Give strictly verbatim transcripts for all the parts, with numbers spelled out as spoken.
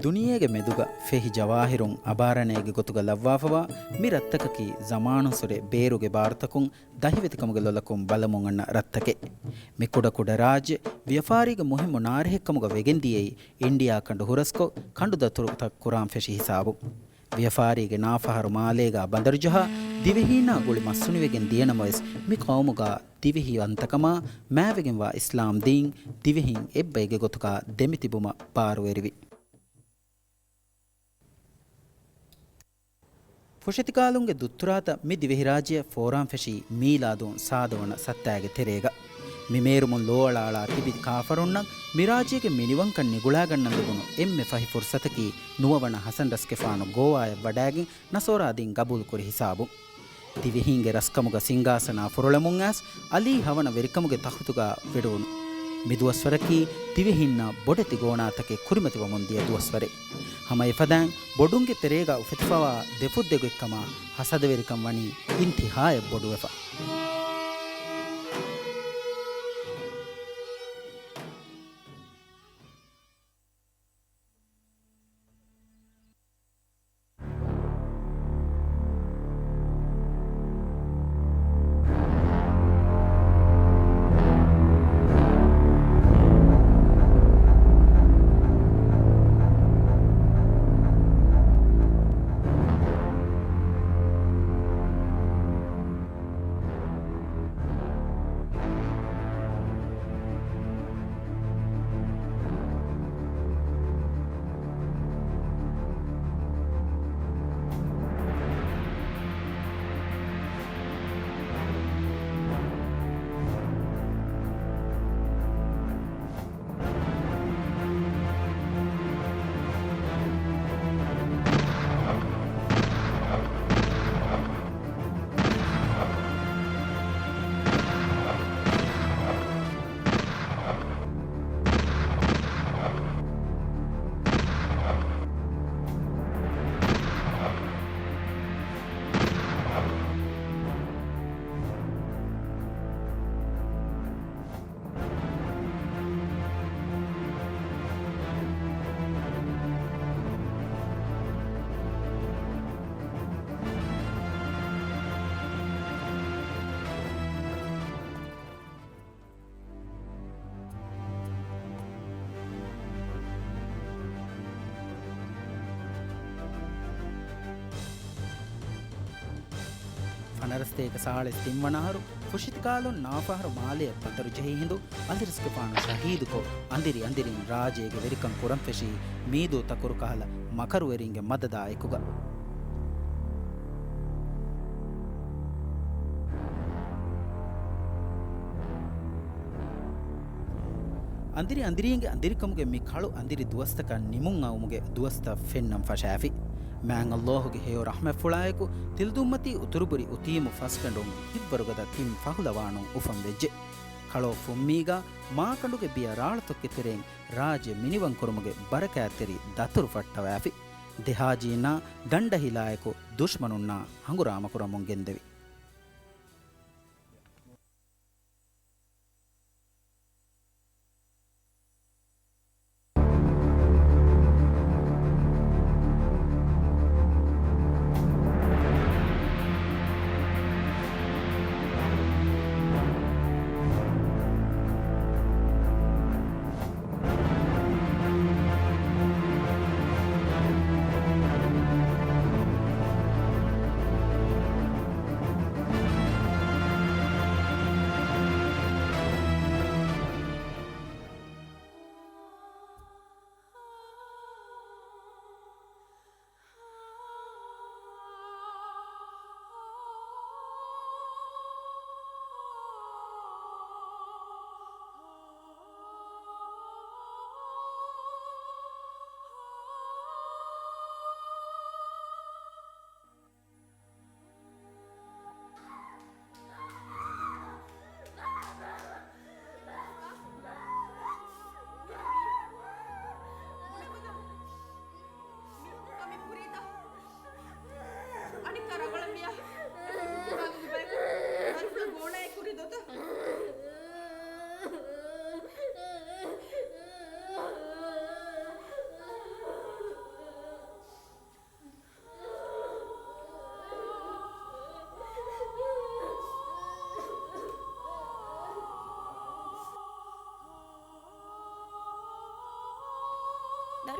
ދުނިޔޭގެ މެދުގަ ފެހި ޖަވާހިރުން އަބާރަނޭގެ ގޮތުގަ ލައްވާފަވާ މި ރަށްތަކަކީ ޒަމާނުއްސުރެ ބޭރުގެ ބާރުތަކުން ދަހިވެތިކަމުގެ ލޮލަކުން ބަލަމުން އަންނަ ރަށްތަކެއް. މި ކުޑަކުޑަ ރާއްޖެ ވިޔަފާރީގެ މުހިއްމު ނާރެހެއްކަމުގަ ވެގެންދިޔައީ އިންޑިއާ ކަނޑު ހުރަސްކޮށް، ކަނޑު ދަތުރުތައް ކުރާން ފެށި ހިސާބުން. ވިޔަފާރީގެ ނާފަހަރު މާލޭގާ ބަނދަރުޖަހާ ދިވެހީންނާ ގުޅި މައްސުނިވެގެން ދިޔަނަމަވެސް، މި ޤައުމުގާ ދިވެހި ވަންތަކަމާ މާވެގެންވާ އިސްލާމް ދީން ދިވެހިން އެއްބައިގެ ގޮތުގާ ދެމިތިބުމަށް ބާރުވެރިވި. ފުށިތިކާލުންގެ ދުއްތުރާތައް މި ދިވެހިރާއްޖެއަށް ފޯރާން ފެށީ މީލާދުން ސާދަވަނަ ސައްތާގެ ތެރޭގަ. މި މޭރުމުން ލޯއަޅާއަޅާ ތިބި ކާފަރުންނަށް މި ރާއްޖޭގެ މިނިވަންކަން ނިގުޅާގަންނަން ލިބުނު އެންމެ ފަހި ފުރުސަތަކީ ނުވަވަނަ ހަސަން ރަސްގެފާނު ގޯވާޔަށް ވަޑާގެން ނަސޯރާ ދީން ގަބޫލުކުރި ހިސާބުން. ދިވެހީންގެ ރަސްކަމުގަ ސިންގާސަނާ ފުރޮޅަމުން އައިސް އަލީ ހަވަނަ ވެރިކަމުގެ ތަޚުތުގަ ވެޑުވުނު. މި ދުވަސްވަރަކީ ދިވެހިންނަށް ބޮޑެތި ގޯނާތަކެއް ކުރިމަތިވަމުން ދިޔަ ދުވަސްވަރެއް. ހަމަ އެފަދައިން ބޮޑުންގެ ތެރޭގަ އުފެތިފަވާ ދެފުށްދެގޮތްކަމާ ހަސަދަވެރިކަން ވަނީ އިންތިހާއަށް ބޮޑުވެފަ. ފަނަރަސްތޭކަ ސާޅީސް ތިން ވަނަ އަހަރު ފުށިތިކާލުން ނާފަހަރު މާލެއަށް ބަނދަރުޖެހި ހިނދު އަލިރަސްގެފާނު ޝަހީދުކޮށް، އަނދިރި އަނދިރިން ރާއްޖޭގެ ވެރިކަން ކުރަން ފެށީ މީދޫ ތަކުރު ކަހަލަ މަކަރުވެރިންގެ މަދަދާ އެކުގަ. އަނދިރި އަނދިރީންގެ އަނދިރިކަމުގެ މި ކަޅު އަނދިރި ދުވަސްތަކަށް ނިމުން އައުމުގެ ދުވަސްތައް ފެންނަން ފަށާފި. މާތް ﷲ ގެ ހެޔޮ ރަޙްމަތްފުޅާއެކު، ތިލަދުންމަތީ އުތުރުބުރި އުތީމު ފަސްގަނޑުން ހިތްވަރުގަދަ ތިން ފަހުލަވާނުން އުފަންވެއްޖެ. ކަޅޯ ފުންމީގާ މާކަނޑުގެ ބިޔަ ރާޅުތަކުގެ ތެރެއިން ރާއްޖެ މިނިވަންކުރުމުގެ ބަރަކާތްތެރި ދަތުރު ފައްޓަވާފި. ދެ ހާޖީންނާ ދަނޑަހިލާއެކު ދުޝްމަނުންނާ ހަނގުރާމަކުރަމުން ގެންދެވި.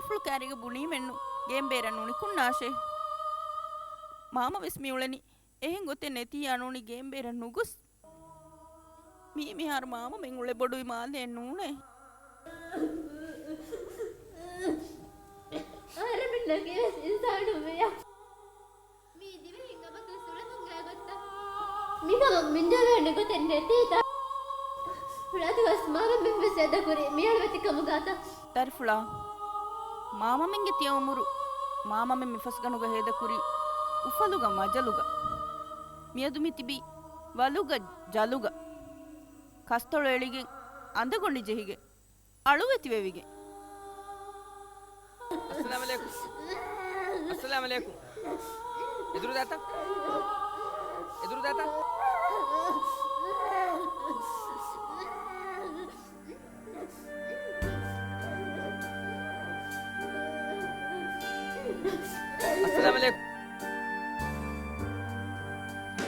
ފުޅު ކާރީގަ ބުނީމެއްނު، ގޭން ބޭރަށް ނުނިކުންނާށޭ. މާމަ ވެސް މިއުޅެނީ އެހެން ގޮތެއް ނެތިއްޔާ ނޫނީ ގޭން ބޭރަށް ނުގޮސް. މީ މިހާރު މާމަމެން އުޅެ ބޮޑުވި މާލެއެއް ނޫނޭ. އަހަރެމެންނަކީ ވެސް އިންސާނުން ވެޔާ. މީ ދިވެހިން އަބަދުވެސް އުޅެމުން ގާތް ގޮތްތަ؟ މިކަމަށް މިންޖަވޭނެ ގޮތެއް ނެތީތަ؟ ފުޅަތުވެސް މާމަމެން ވެސް އެދަކުރި މިއަޅުވެތިކަމުގާތަ؟ ދަރިފުޅާ، މާމަމެންގެ ތިޔަ އުމުރު މާމަމެން މިފަސްގަނޑުގަ ހޭދަކުރީ އުފަލުގަ މަޖަލުގަ. މިއަދު މި ތިބީ ވަލުގަ ޖަލުގަ. ކަސްތޮޅު އެޅިގެން، އަނދަގޮނޑި ޖެހިގެން، އަޅުވެތިވެވިގެން. އައްސަލާމް ޢަލައިކުމް. އައްސަލާމް ޢަލައިކުމް. އެދުރުދާތަ؟ އެދުރުދާތަ؟ އައްސަލާމް ޢަލައިކުމް.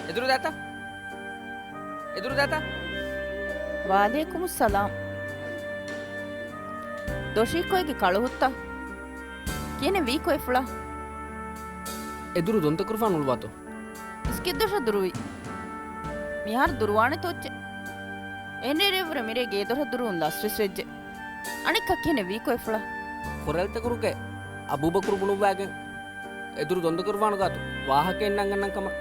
އެދުރުދާތަ؟ އެދުރުދާތަ؟ ވަޢަލައިކުމުއްސަލާމް. ދޮށީ ކޮއެއްގެ ކަޅުހުއްތަ؟ ކިހިނެއް ވީ ކޮއެފުޅާ؟ އެދުރު ދޮންތަކުރުފާނު އުޅުވާތޯ؟ އިސްކިތްދޮށަށް ދުރުވި. މިހާރު ދުރުވާނެތޯ އެއްޗެއް. އެހެން ރޭރޭވުރެ މިރޭ ގޭދޮރަށް ދުރުވުން ލަސްވެސް ވެއްޖެ. އަނެއްކާ ކިހިނެއް ވީ ކޮއެފުޅާ؟ ކޮރެލްތަކުރުގެ އަބޫބަކުރު ބުނުއްވާގެން އެދުރު ދޮންދަކުރުފާނު ގާތު ވާހަކައެއް ނަންގަންނަން ކަމަށް.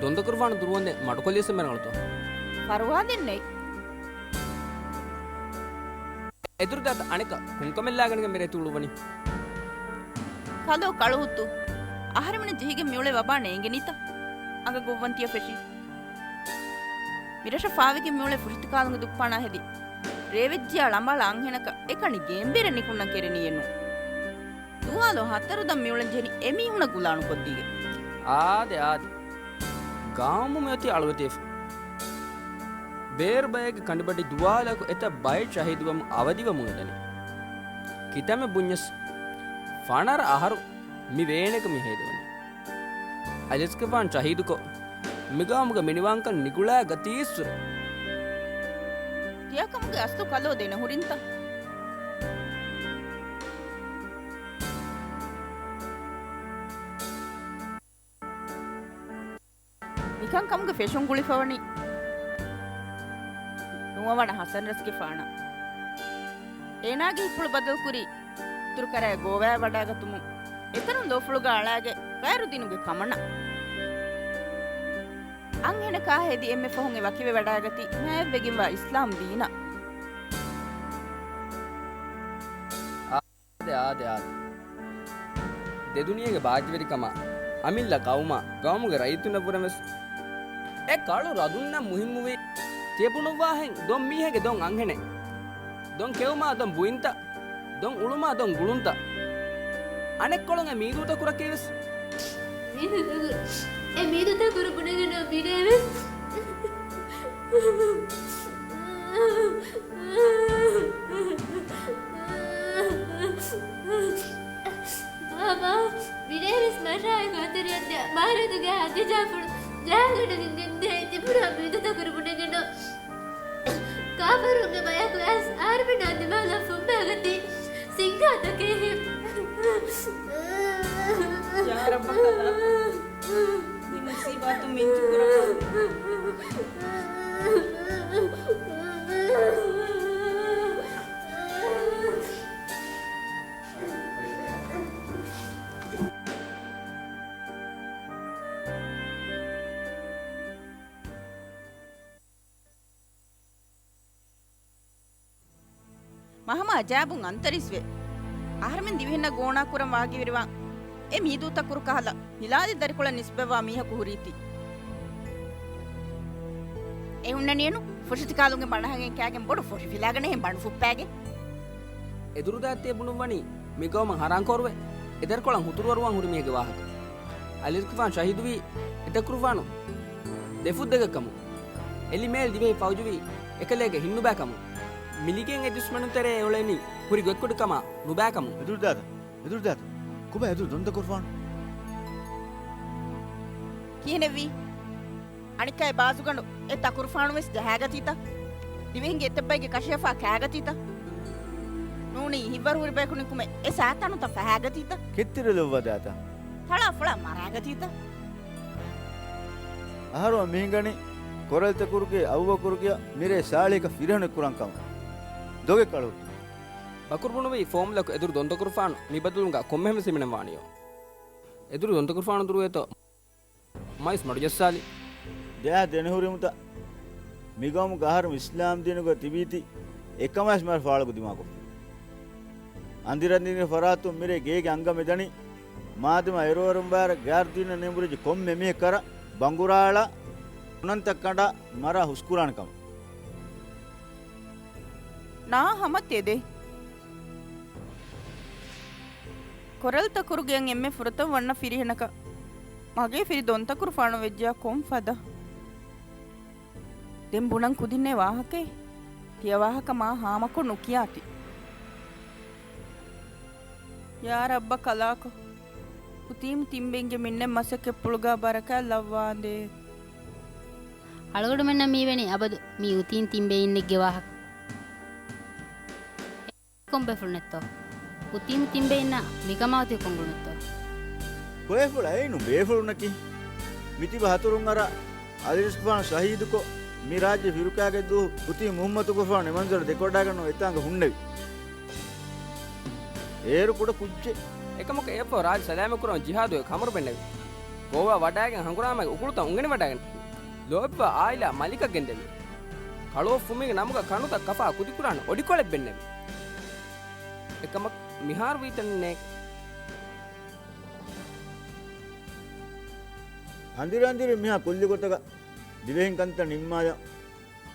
ދޮންދަކުރުފާނު ދުރުވަންދެން މަޑުކޮށްލިޔަސް އެންމެ ރަނގަޅުތޯ؟ ފަރުވާލެއް ނެތް. އެދުރުދާތަ އަނެއްކާ ކޮންކަމެއް ލާގަނެގެން މިރޭ ތި އުޅުއްވަނީ؟ ކަލޯ ކަޅުހުއްތު. އަހަރެމެން ޖެހިގެން މިއުޅޭ ވަބާ ނޭނގެނީތަ؟ އަނގަ ގޮއްވަން ތިޔަ ފެށީ. މިރަށަށް ފާވެގެން މިއުޅޭ ފުށިތި ކާލުންގެ ދުއްޕާނާ ހެދި ރޭވެއްޖިޔާ ޅަނބާޅަ އަންހެނަކަށް އެކަނި ގޭންބޭރެއް ނިކުންނަން ކެރެނީއެއްނު. ދުވާލު ހަތަރު ދަން މިއުޅެން ޖެހެނީ އެމީހުނަށް ގުލާނުކޮށްދީގެން. އާދެ، އާދެ. ގައުމު މިއޮތީ އަޅުވެތިވެފަ. ބޭރު ބައެއްގެ ކަނޑިބަޑި ދުވާލަކު އެތައް ބައެއް ޝަހީދުވަމުން އަވަދިވަމުން އެދަނީ. ކިތަންމެ ބުންޏަސް، ފަނަރަ އަހަރު މި ވޭނެކަ މި ހޭދަވަނީ. އަލިސްގެފާން ޝަހީދުކޮށް، މިގައުމުގެ މިނިވާންކަން ނިގުޅާ ގަތީއްސުރެ. ތިޔަކަމުގެ އަސްލު ކަލޯ ދެނެހުރިންތަ؟ މިކަންކަމުގެ ފެށުން ގުޅިފަވަނީ ނުވަވަނަ ހަސަންރަސްގެފާނަށް. އޭނާގެ ހިތްޕުޅު ބަދަލުކުރީ އިތުރުކަރާ ގޯވާއަށް ވަޑާގަތުމުން އެތަނުން ލޯފުޅުގަ އަޅާގެ ޣައިރު ދީނުގެ ކަމަނަށް. އަންހެނަކާ ހެދި އެންމެ ފަހުން އެ ވަކިވެވަޑާގަތީ މާތްވެގެންވާ އިސްލާމް ދީނަށް. އާދެ، އާދެ، އާދެ. ދެދުނިޔޭގެ ބާއްޖަވެރިކަމާ، އަމިއްލަ ގައުމާ، ގައުމުގެ ރައްޔިތުންނަށްވުރެން ވެސް އެ ކަޅު ރަދުންނަށް މުހިއްމުވީ، ތިޔަބުނުއްވާހެން ދޮން މީހެއްގެ ދޮން އަންހެނެއް. ދޮން ކެއުމާ ދޮން ބުއިންތައް، ދޮން އުޅުމާ ދޮން ގުޅުންތައް. އަނެއްކޮޅުން އެ މީދޫތަކުރަކީ ވެސް. އެ މީދޫތަކުރު ބުނެގެން މިރޭ ވެސް. މާމާ، މިރޭވެސް މަށާއެކު އަތެރިއަށް ދިޔަ މާރަދުގެ ހަދިޖާފުޅު ޖަހާގަނެގެން ގެންދިޔައީ ތިބުނާ މީދޫތަކުރު ބުނެގެން. ކާފަރުންގެ ބަޔަކު އައިސް އަހަރުމެންނާ ދިމާލަށް ފުއްބާގަތީ ސިންގާތަކެއްހެން. ޔާ ރައްބަކަލާ. މި މުސީބާތު މިންޖު ކުރަން. މަހަމަ އަޖާބުން އަންތަރީސްވެ. އަހަރެމެން ދިވެހިންނަށް ގޯނާކުރަން ވާގިވެރިވާން އެ މީދޫ ތަކުރު ކަހަލަ ހިލާލި ދަރިކޮޅަށް ނިސްބަތްވާ މީހަކު ހުރީތީ. އެ ހުންނަނީއެނު ފުށިތިކާލުންގެ ބަނޑަހަގެން ކާގެން ބޮޑު ފޮށި ފިލާގަނެހެން ބަނޑު ފުއްޕާގެން. އެދުރުދާތޭ ބުނުއްވަނީ މި ގައުމަށް ހަރާންކޮށްވެ އެދަރިކޮޅަށް ހުތުރުވަރުވާން ހުރި މީހެއްގެ ވާހަކަ. އަލިރުކިފާން ޝަހީދުވީ އެތަކުރުފާނު ދެފުށްދެގެ ކަމުން. އެލިމޭލި ދިވެހި ފައުޖުވީ އެކަލޭގެ ހިތްނުބާ ކަމުން. މިލިގެން އެ ދުޝްމަނުން ތެރޭ އެއުޅެނީ ހުރި ގޮތްކޮޑު ކަމާ ނުބާ ކަމުން. އެދުރުދާތަ؟ އެދުރުދާތަ؟ ކޮބާ އެދުރު ދޮންދަކުރުފާނު؟ ކިހިނެއްވީ؟ އަނެއްކާ އެ ބާޒުގަނޑު އެ ތަކުރުފާނު ވެސް ޖަހާގަތީތަ؟ ދިވެހިންގެ އެތައްބައެއްގެ ކަށި ހަފާ ކާގަތީތަ؟ ނޫނީ ހިތްވަރު ހުރި ބަޔަކު ނިކުމެ އެ ސާތަނުތައް ފަހާގަތީތަ؟ ކެތްތެރިލައްވަދާތަ؟ ތަޅާ ފުޅާ މަރާގަތީތަ؟ އަހަރު މިހިނގަނީ ކޮރަލްތަކުރުގެ އަބޫބަކުރުގެ މިރޭ ސާޅީހަކަށް ފިރިހެނެއް ކުރަން ކަމަށް. ދޮގެއް ކަޅު. ބަކުރު ބުނުވީ ފޯމުލަކު އެދުރު ދޮންތަކުރުފާނު މި ބަދަލުގަ ކޮންމެހެން ހިމެނެން ވާނީޔޯ. އެދުރު ދޮންތަކުރުފާނު ދުރުވޭތޯ؟ މައިސް މަޑުޖައްސާލި. ދެއަހަ ދެނެހުރިމުތަ މިގައުމުގަ އަހަރު އިސްލާމް ދީނުގަ ތިބީތީ އެކަމަށް މަރ ފާޅުގަ ދިމާކޮށްފި. އަނދިރަނދިރިގެ ފަރާތުން މިރޭ ގޭގެ އަނގަ މެދަނީ މާދަމާ އެރުވަރުން ވާރަ ގާރުދީނަށް ނެނބުރިއްޖެ ކޮންމެ މީހެއް ކަރަ ބަނގުރާޅާ ހުނަންތައް ކަނޑާ މަރާ ހުސްކުރާނެ ކަމަށް. ނާ ހަމަ ތެދެއް. ކޮރަލްތަކުރުގެ އެންމެ ފުރަތަމަ ވަންނަ ފިރިހެނަކަށް މަގޭ ފިރި ދޮންތަކުރުފާނު ވެއްޖެޔާ ކޮން ފަދަ؟ ދެން ބުނަން ކުދިންނޭ ވާހަކައެއް. ތިޔަ ވާހަކަ މާ ހާމަކޮށް ނުކިޔާތި. ޔާ ރައްބަ ކަލާކޮ. އުތީމް ތިންބެއިންގެ މިންނެ މަސައްކަތްޕުޅުގަ ބަރަކާތް ލައްވާނދޭ. އަޅުގަޑުމެންނަށް މީވެނީ އަބަދު މީ އުތީން ތިންބެއިންނެއްގެ ވާހަކަ. ކޮން ބޭފުޅުންނެއްތޯ؟ އުތީމް ތިންބެއިންނަށް މިކަމާ އޮތީ ކޮން ގުޅުމެއްތޯ؟ ކޮއެފުޅު އެއިނު ބޭފުޅުންނަކީ. މިތިބަ ހަތުރުން އަރާ އަލިރިޒްގުފާނު ޝަހީދުކޮށް، މި ރާއްޖެ ފިރުކާގެ ދުވަހު އުތީމް މުހައްމަދުގުފާނު އެ މަންޒަރު ދެކެވަޑައިގަންނަވަން އެތާނގަ ހުންނެވި. އޭރު ކުޑަ ކުއްޖެއް. އެކަމަކު އެއަށްފަހު ރާއްޖެ ސަލާމަތްކުރަން ޖިހާދުގެ ކަމަރު ބެންނެވި. ގޯވާ ވަޑައިގެން ހަނގުރާމައިގެ އުކުޅުތައް އުނގެނިވަޑައިގެން ލޯބިވާ އާއިލާ މަލިކަށް ގެންދެވި. ކަޅުއޮށްފުމީގެ ނަމުގަ ކަނޑުތައް ކަފާ ކުދިކުރާނެ އޮޑިކޮޅެއް ބެންނެވި. އެކަމަކު މިހާރު ވީތަނެއް ނޭނގެ. އަނދިރި އަނދިރި މިހާ ކުއްލި ގޮތަކަށް ދިވެހިން ކަންތައް ނިންމާލަން،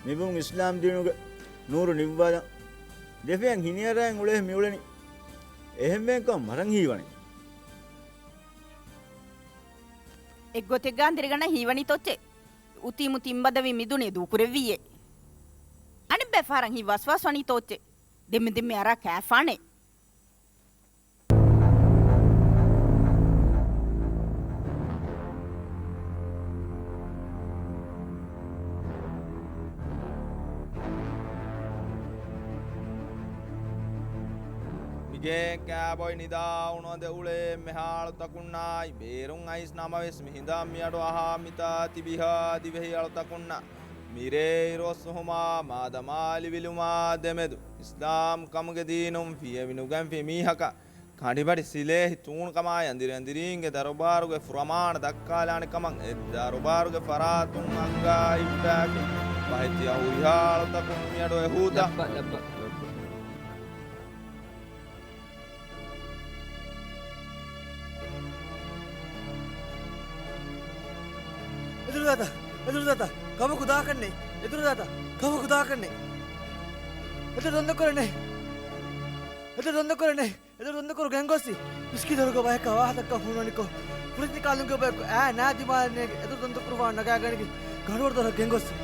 މިބުން އިސްލާމް ދީނުގެ ނޫރު ނިއްވާލަން، ދެފަޔަށް ހިނިއަރައިން އުޅޭ މިއުޅެނީ. އެހެންވެގެން ކަމަށް މަރަން ހީވަނީ. އެއްގޮތެއްގަ އަނދިރިގަނަށް ހީވަނީ ތޯއްޗެއް؟ އުތީމު ތިން ބަދަވި މިދުނިޔެ ދޫކުރެއްވިއްޔޭ. އަނެއްބައި ފަހަރަށް ހިތް ވަސްވާސް ވަނީ ތޯއްޗެއް؟ ދެންމެ ދެންމެ އަރާ ކާފާނެ. މިގޭ ކާބޮއި ނިދާ އުނު އަނދެ އުޅޭ އެންމެހާ އަޅުތަކުންނާއި، ބޭރުން އައިސް ނަމަވެސް މިހިނދާ މިއަޑު އަހާ މިތާ ތިބިހާ ދިވެހި އަޅުތަކުންނަށް މިރޭ އިރުއޮއްސުހުމާ މާދަމާ ލިބިލުމާ ދެމެދު، އިސްލާމް ކަމުގެ ދީނުން ފިޔެވި ނުގެންފި މީހަކަށް ކަނޑިބަޑި ސިލޭހި ތޫނުކަމާއި އަނދިރި އަނދިރީންގެ ދަރުބާރުގެ ފުރަމާނަ ދައްކާލާނެ ކަމަށް އެ ދަރުބާރުގެ ފަރާތުން އަންގާ އިއްވާފި ފަހެތިޔަ ހުރިހާ އަޅުތަކުން މިއަޑު އެހޫތަ؟ ލައްބަ، ލައްބަ. އެދުރުދާތަ، އެދުރުދާތަ، ކަމަކު ދާކަށްނެތް. އެދުރުދާތަ، ކަމަކު ދާކަށްނެތް. އެދުރު ދޮންދަކުރެންނެ. އެދުރު ދޮންދަކުރެންނެ. އެދުރު ދޮންދަކުރު ގެންގޮއްސި. މިސްކިތް ދޮރުގަ ބަޔަކާ ވާހަކަ ހުންނަނިކޮށް، ފުރިތި ކާލުންގެ ބަޔަކު އާ ނާ ދިމާލަން ނޭގެ. އެދުރު ދޮންދަކުރު ވާން ނަގާގަނެގެން ގަނޑުވަރު ދޮރަށް ގެންގޮއްސި.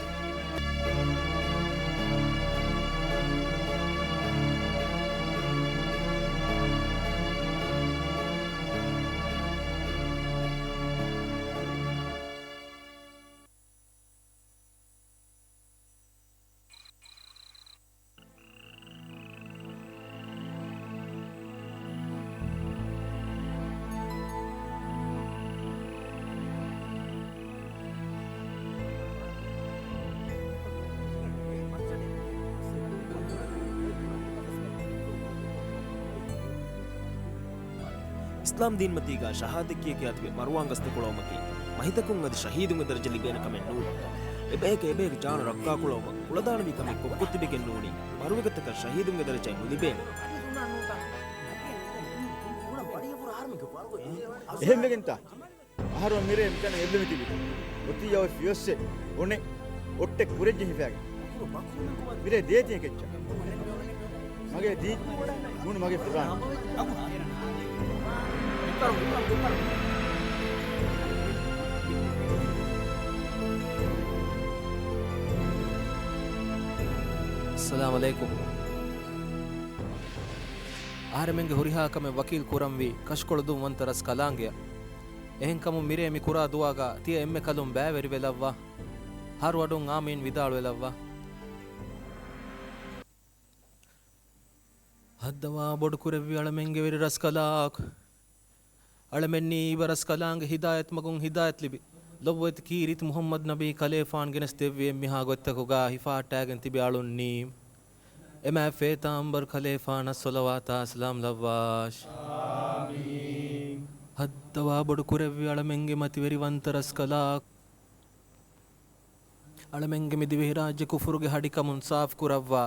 އިސްލާމް ދީންމަތީގަ ޝަހާދަތް ކިޔަކިޔާ ތިބެ މަރުވާން ގަސްތު ކުޅައުމަކީ، މަހިތަކުން އަދި ޝަހީދުންގެ ދަރަޖަ ލިބޭނެ ކަމެއް ނޫން. އެބަޔަކަށް އެބަޔަކަށް ޖާނު ރައްކާކުޅައުމަށް ކުޅަދާނަވި ކަމެއް ކޮށްކޮށް ތިބެގެން ނޫނީ، މަރުވެގަތަކަށް ޝަހީދުންގެ ދަރަޖައެއް ނުލިބޭނެ. އެހެންވެގެންތާ؟ އަހަރު މިރޭ މިތަނަށް އެއްލުމި ތިބި. އޮތިއްޔާ އޮތް ފިޔޮއްސެއް އޮނެ އޮއްޓެއް ކުރެއްޖެ ހިފާގެން. މިރޭ ދޭތި އެކެއްޗަށް. މަގޭ ދީ ނޫން މަގޭ ފުރާނަ. އައްސަލާމު ޢަލައިކުމް. އަހަރެމެންގެ ހުރިހާ ކަމެއް ވަކީލް ކުރަންވީ ކަށުކޮޅު ދުން ވަންތަ ރަސް ކަލާނގެއަށް. އެހެންކަމުން މިރޭ މި ކުރާ ދުޢާގަ ތިޔަ އެންމެ ކަލުން ބައިވެރިވެލައްވާ. ހަރު އަޑުން އާމީން ވިދާޅުވެލައްވާ. ހައްދަވާ ބޮޑުކުރެއްވި އަޅަމެންގެ ވެރި ރަސްކަލާކޮ. އަޅަމެންނީ އިބަރަސްކަލާނގެ ހިދާޔަތް މަގުން ހިދާޔަތް ލިބި، ލޮބުވެތި ކީރިތި މުޙައްމަދު ނަބީ ކަލޭފާން ގެނެސް ދެއްވި އެންމެހާ ގޮތްތަކުގާ ހިފާއްޓާގެން ތިބި އަޅުންނީ. އެ މާތް ފޭތާ އަނބަރު ކަލޭފާނަށް ޞަލަވާތާ ސަލާމް ލައްވާށި. ހައްދަވާ ބޮޑުކުރެއްވި އަޅަމެންގެ މަތިވެރި ވަންތަ ރަސްކަލާކޮ. އަޅަމެންގެ މި ދިވެހިރާއްޖެ ކުފުރުގެ ހަޑިކަމުން ސާފު ކުރައްވާ.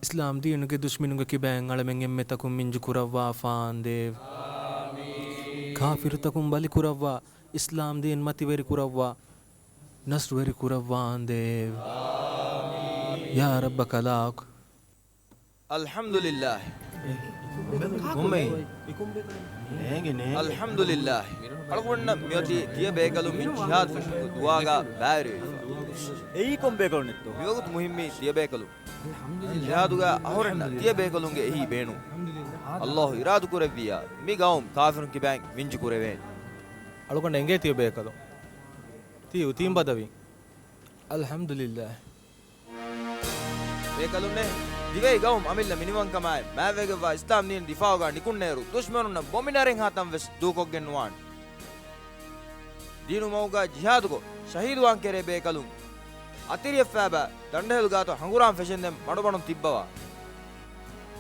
އިސްލާމް ދީނުގެ ދުޝްމިނުންގެ ކިބައިން އަޅަމެން އެންމެތަކުން މިންޖު ކުރައްވާފާނދޭވެ. ކާފިރުތަކުން ބަލި ކުރައްވާ، އިސްލާމް ދީން މަތިވެރި ކުރައްވާ، ނަޞްރުވެރި ކުރައްވާނދޭވެ. ޔާ ރައްބަ ކަލާކޮ. އަލްޙަމްދުލިއްލާހި. ކޮންމެ؟ ނޭނގެ، ނޭނގެ. އަލްޙަމްދުލިއްލާހި. އަޅުގަނޑަށް މިއޮތީ ތިޔަބޭކަލުން މި ޖިހާދު ފެށުމުގެ ދުޢާގަ ބައިވެރިވެފަ. އެއީ ކޮން ބޭކަލުން ނެތްތޯ؟ މިވަގުތު މުހިއްމީ ތިޔަބޭކަލުން. ޖިހާދުގަ އަހުރެންނަށް ތިޔަބޭކަލުންގެ އެހީ ބޭނުން. އައްލާހު އިރާދަ ކުރެއްވިއްޔާ، މި ގައުމު ކާފިރުން ކިބައިން މިންޖު ކުރެވޭނެ. އަޅުގަނޑަށް އެނގޭ ތިޔަބޭކަލުން. ތީ އުތީން ބަދަވީން. އަލްޙަމްދުލިއްލާހި. ބޭކަލުންނޭ، ދިވެހި ގައުމު އަމިއްލަ މިނިވަންކަމާއި، މާތްވެގެންވާ އިސްލާމް ދީން ދިފާޢުގަ ނިކުންނޭރު، ދުޝްމަނުންނަށް ބޮމި ނަރެންހާ ތަން ވެސް ދޫކޮށްގެން ނުވާނެ. ދީނު މަގުގަ ޖިހާދުކޮށް، ޝަހީދުވާން ކެރޭ ބޭކަލުން، އަތިރިއެއް ފައިބާ، ދަނޑެހިލު ގާތު ހަނގުރާމަ ފެށެންދެން މަޑުމަޑުން ތިއްބަވާ.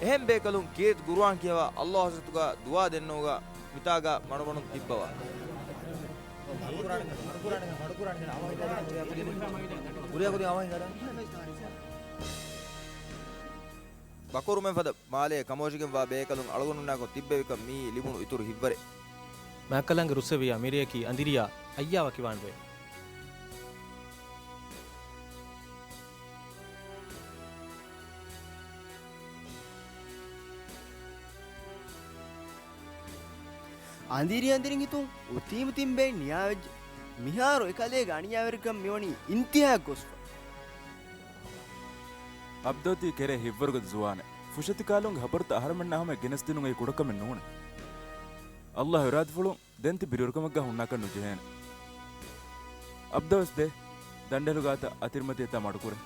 އެހެން ބޭކަލުން ކީރިތި ޤުރުއާން ކިޔަވާ، އައްލާހު ޙަޟްރަތުގަ ދުޢާ ދެންނެވުމުގަ މިތާގަ މަޑުމަޑުން ތިއްބަވާ. ބަކުރުމެން ފަދަ މާލޭ ކަމުވެށިގެންވާ ބޭކަލުން އަޅުގަނޑުންނާކޮށް ތިއްބެވިކަން މިއީ ލިބުނު އިތުރު ހިތްވަރެއް. މާތްކަލާނގެ ރުއްސެވިޔާ މިރެއަކީ އަނދިރިޔާ ހައްޔާ ވަކިވާންވޭ. އަނދިރި އަނދިރިން ހިތުން އުތީމު ތިން ބޭން ނިޔާވެއްޖެ. މިހާރު އެކަލޭގެ އަނިޔާވެރިކަން މިވަނީ އިންތިހާއަށް ގޮސްފަ. އަބްދަލް ތީ ކެރޭ ހިތްވަރުގަދަ ޒުވާނެއް. ފުށަތި ކާލުންގެ ހަބަރުތައް އަހަރެމެންނާ ހަމަޔަށް ގެނެސްދިނުން އެއީ ކުޑަކަމެއް ނޫނޭ. އައްލާހު އިރާދަފުޅުން ދެން ތި ބިރުވެރިކަމެއްގަ ހުންނާކަށް ނުޖެހޭނެ. އަބްދަލް ވެސް ދޭ، ދަނޑެހިލު ގާތަށް އަތިރިމަތި އެތާ މަޑުކުރޭ.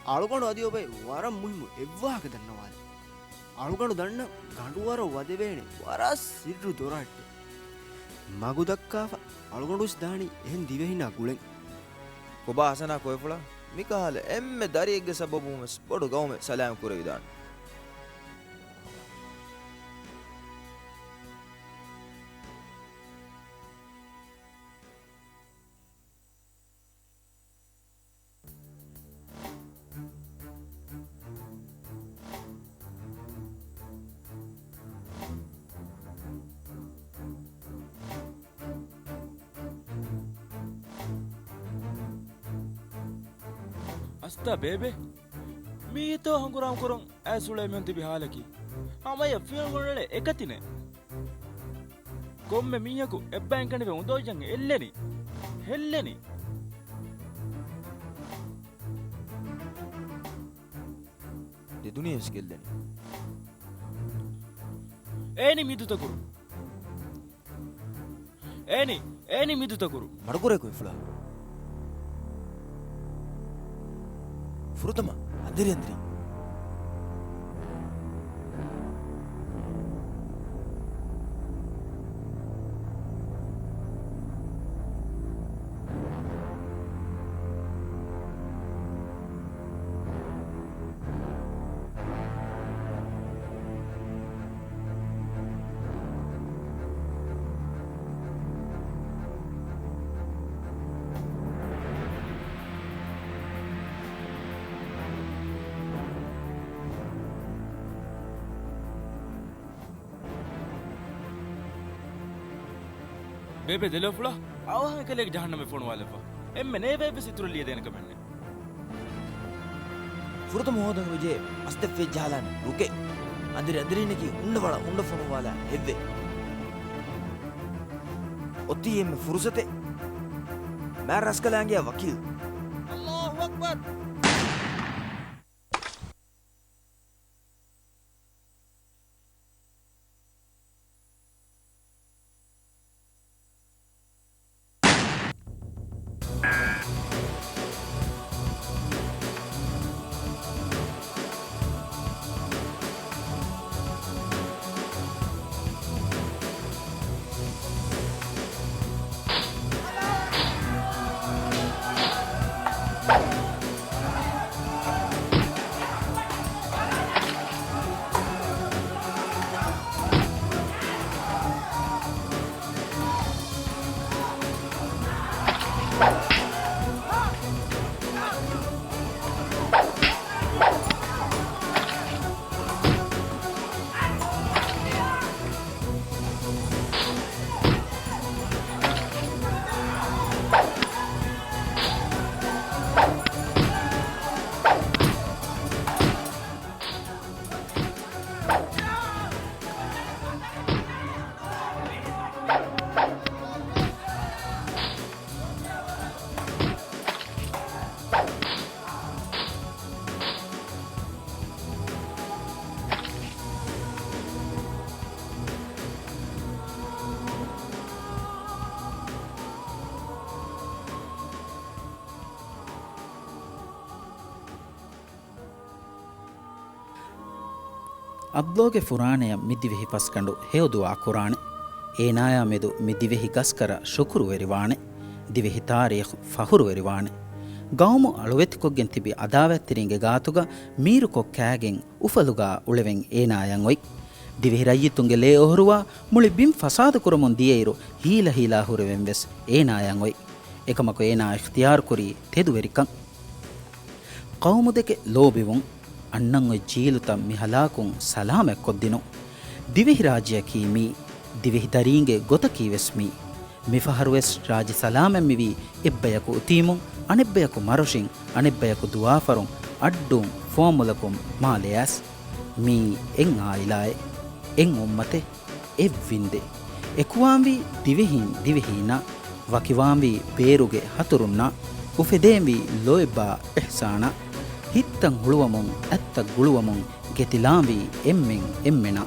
އަޅުގަނޑު އަދި އޮބައި ވަރަށް މުހިއްމު އެއްވާހަކަ ދަންނަވާލަން. އަޅުގަނޑު ދަންނަ ގަނޑުވަރަށް ވަދެވޭނެ ވަރަށް ސިއްރު ދޮރަށްޓެ. މަގު ދައްކާފަ އަޅުގަނޑު ވެސް ދާނީ އެހެން ދިވެހިންނާ ގުޅެން. ކޮބާ ހަސަނާ ކޮއެފުޅާ؟ މިކަހަލަ އެންމެ ދަރިއެއްގެ ސަބަބުން ވެސް ބޮޑު ގައުމެއް ސަލާމަތް ކުރެވިދާނެ. އަސްތާ ބޭބެ، މީތޯ ހަނގުރާމަ ކުރަން އައިސް އުޅޭ މީހުން ތިބި ހާލަކީ. ހަމަޔަށް ފިޔަވަޅު އެޅޭ އެކަތިނެއް. ކޮންމެ މީހަކު އެއްބައިން ކަނޑިފަ އުނދަގޫ ޖަން އެއްލެނީ. ހެއްލެނީ. ދެ ދުނިޔެ ވެސް ގެއްލެނީ. އޭނި މި ދުތަކުރު. އޭނި، އޭނި މި ދުތަކުރު. މަޑުކުރޭ ކޮއެފުޅާ. ފުރަތަމަ އަނދިރި އަނދިރި. ބޭބެ ދެލޯފުޅާ، އަވަހަށް އެކަލޭގެ ޖަހަންނަމެއް ފޮނުވާލައްވާ. އެންމެ ނޭވައެއްވެސް އިތުރަށް ލިޔެދޭނެ ކަމެއް ނެތް. ފުރަތަމަ ހޯދަން ވެއްޖެ މަސްތައް ފެއްޖަހާލާނެ ރުކެއް. އަނދިރި އަނދިރިންނަކީ ހުންނަ ވަޅަށް ހުންނަ ފޮނުވާލާ ހެއްވެއް. އޮތީ އެންމެ ފުރުސަތެއް. މާތް ރަސްކަލާނގެއާ ވަކީލް. އައްލާހު އަކްބަރު! އައްލޯގެ ފުރާނަޔަށް މި ދިވެހި ފަސްގަނޑު ހެޔޮދުޢާ ކުރާނެ. އޭނާޔާ މެދު މި ދިވެހި ގަސްކަރަށް ޝުކުރުވެރިވާނެ. ދިވެހި ތާރީޚު ފަޚުރުވެރިވާނެ. ގައުމު އަޅުވެތިކޮށްގެން ތިބި އަދާވަތްތެރިންގެ ގާތުގަ މީރުކޮށް ކާގެން އުފަލުގާ އުޅެވެން އޭނާޔަށް އޮތް. ދިވެހި ރައްޔިތުންގެ ލޭ އޮހޮރުވާ މުޅި ބިން ފަސާދަކުރަމުން ދިޔައިރު ހީލަހީލާ ހުރެވެން ވެސް އޭނާޔަށް އޮތް. އެކަމަކު އޭނާ އިޚްތިޔާރުކުރީ ތެދުވެރިކަން. ޤައުމުދެކެ ލޯބިވުން، އަންނަން އޮތް ޖީލުތައް މި ހަލާކުން ސަލާމަތްކޮށްދިނުން. ދިވެހިރާއްޖެއަކީ މީ، ދިވެހި ދަރީންގެ ގޮތަކީ ވެސް މީ. މިފަހަރުވެސް ރާއްޖެ ސަލާމަތްމިވީ އެއްބަޔަކު އުތީމުން، އަނެއްބަޔަކު މަރޮށިން، އަނެއްބަޔަކު ދުވާފަރުން، އައްޑޫން، ފުވައްމުލަކުން މާލެޔާސް. މީ އެއް އާއިލާއެއް، އެއް އުއްމަތެއް، އެއް ވިންދެއް. އެކުވާންވީ ދިވެހީން ދިވެހީންނާ، ވަކިވާންވީ ބޭރުގެ ހަތުރުންނާ، އުފެދޭންވީ ލޯތްބާ އިޙްސާނާ، ހިތްތައް ހުޅުވަމުން، އަތްތައް ގުޅުވަމުން، ގެތިލާންވީ އެންމެން އެންމެނާ.